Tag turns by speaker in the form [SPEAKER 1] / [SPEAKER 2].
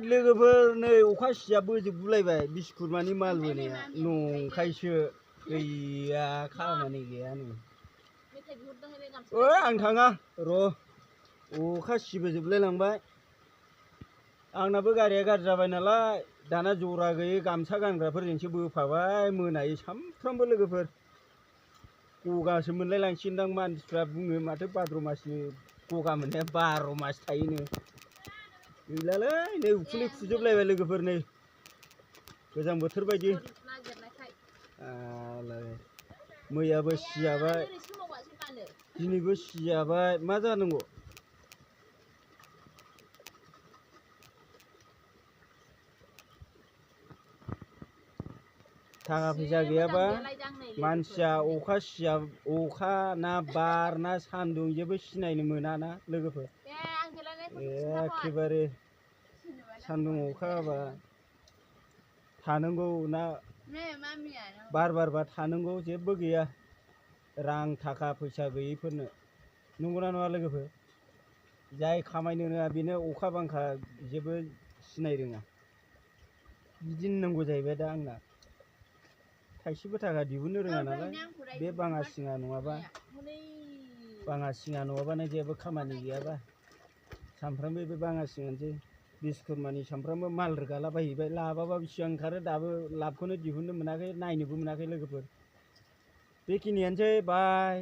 [SPEAKER 1] लोगोफोर नै अखा सिया बोजोबगुलायबाय बिस्कुट मानि माल बोनाया नंखायसो गैया खामानि गैया नै आं थाङा र' अखा सिबोजोबलायलांबाय आंनाबो गारिया गाज्रि जाबाय नालाय दाना जरा गैयै गामसा गानग्राफोरजोंसो बोफाबाय मोनायो सामफ्रामबो लोगोफोर गगासो मोनलायलांसिगोनदां मानसिफ्रा बुङो माथो भाद्र मासनि गगा मोननाया 12 मास थायोनो गैलालै नै उखुन्दै खुजोबलायबाय लोगोफोर नै गोजां बोथोर बायदि मैयाबो सिजाबाय दिनैबो सिजाबाय मा जानांगौ थाखा फैसा गैयाबा मानसिया अखा सिया अखा ना बार ना सान्दुं जेबो सिनायनो मोनाना लोगोफोर एखेबारे सान्दुं अखा हाबा थानांगौ ना बार बारबा थानांगौ जेबो गैया रां थाखा फैसा गैयैफोरनो नंगौना नङा लोगोफोर जाय खामायनो रोङा बेनो अखा बांखा जेबो सिनाय रोङा बिदिनो नांगौ जाहैबाय दा आंना थाइसेबो थाखा दिहुननो रोङा नालाय बे बाङा सिङा नङाबानो जेबो खामानि गैयाबा सामफ्रामबो बे बाङा सिङानोसै बिस्कुट मानि सामफ्रामबो माल रोगालाबायहैबाय लाबाबा बेसिबां ओंखारो दाबो लाबखौनो दिहुननो मोनाखै नायनोबो मोनाखै लोगोफोर बेखिनियानोसै बाय।